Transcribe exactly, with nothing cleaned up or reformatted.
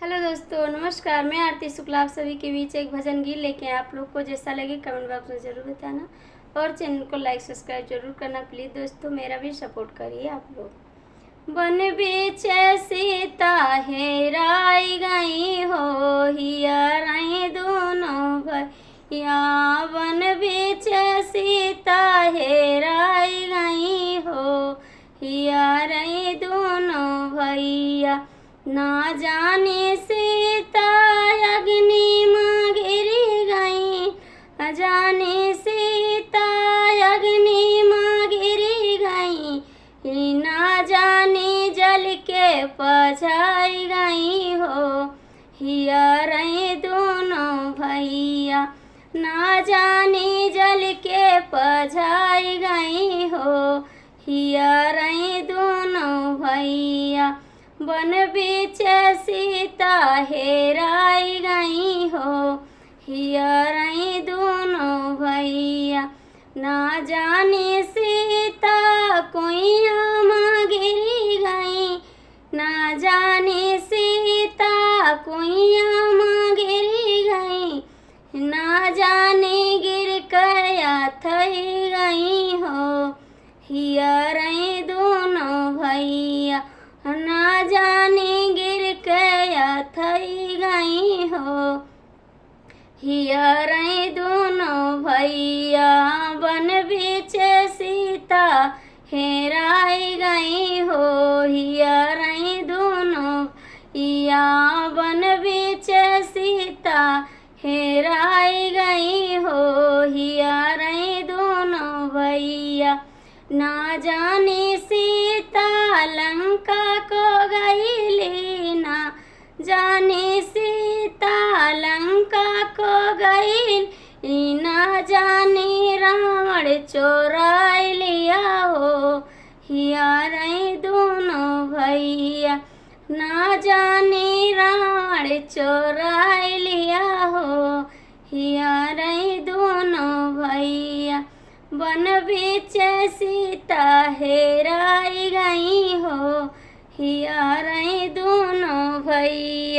हेलो दोस्तों, नमस्कार। मैं आरती शुक्ला आप सभी के बीच एक भजन गीत लेके आप लोग को। जैसा लगे कमेंट बॉक्स में ज़रूर बताना और चैनल को लाइक सब्सक्राइब जरूर करना प्लीज दोस्तों, मेरा भी सपोर्ट करिए आप लोग। बन बीच सीता हेराई गई हो, हियरई दोनों भैया। बन बीच सीता हेराई गई हो, हियरई दोनों भैया। ना जाने सीता अग्नि में गिरी गई, ना जाने सीता अग्नि में गिरी गई, ई ना जाने जल के पछाई गई हो, हियरई दोनों भैया। ना जाने जल के पछाई गई हो, हियरई दोनों भैया। बन बीच सीता हेराई गई हो, हियरई दोनों भैया। ना जाने सीता कुइयाँ में गिरी गई, ना जाने सीता कुइयाँ में गिरी गई, ना जाने गिर के अथई गई हो, हियरई दोनों भैया। ना जाने गिर के अथई गई हो, हियरई दोनों भैया। बन बीच सीता हेराई गई हो, हियरई दोनों भैया। बन बीच सीता हेराई गई हो, हियरई दोनों भैया। ना जाने सीता लंका को गईली, ना जाने सीता लंका को गईली, ना जाने रावण चोराई लिया हो, हियरई दोनों भैया। ना जाने रावण चोराई लिया हो, हियरई दोनों भैया। बन बीच सीता हेराई गई हो, हियरई दोनों भैया।